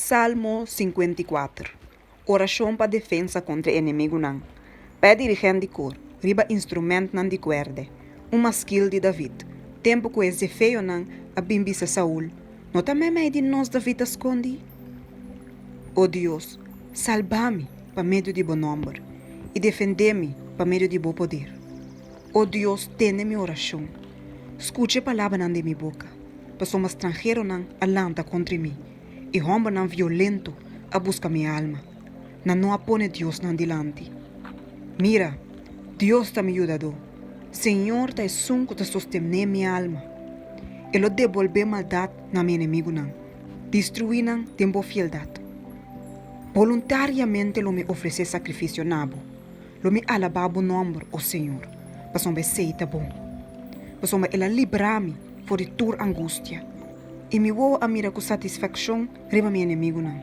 Salmo 54. Orashon pa defensa kontra e enemigunan. Pa e dirigent di kor, riba instrumentnan di kuèrdè. Un maskil di David, tempu ku e zefeonan a bin bisa Saul, No ta meimei di nos David ta skondí? O Dios, salba mi pa medio di bo nòmber, i defendé mi pa medio di bo poder. O Dios, tende mi orashon, skucha e palabranan di mi boka, pasobra stranheronan a lanta kontra mi, i hòmbernan violento a buska mi alma. Nan no a pone Dios nan dilanti. Mira, Dios ta mi yudadó, Señor ta esun ku ta sostené mi alma. E lo debolbé maldat na mi enemigunan, destruí nan den bo fieldat. Boluntariamente lo mi ofresé sakrifisio na bo, lo mi alabá bo nòmber, o Señor, pasobra esei ta bon. Pasobra el a libra mi for di tur angustia, i mi wowo a mira ku satisfakshon riba mi enemigunan.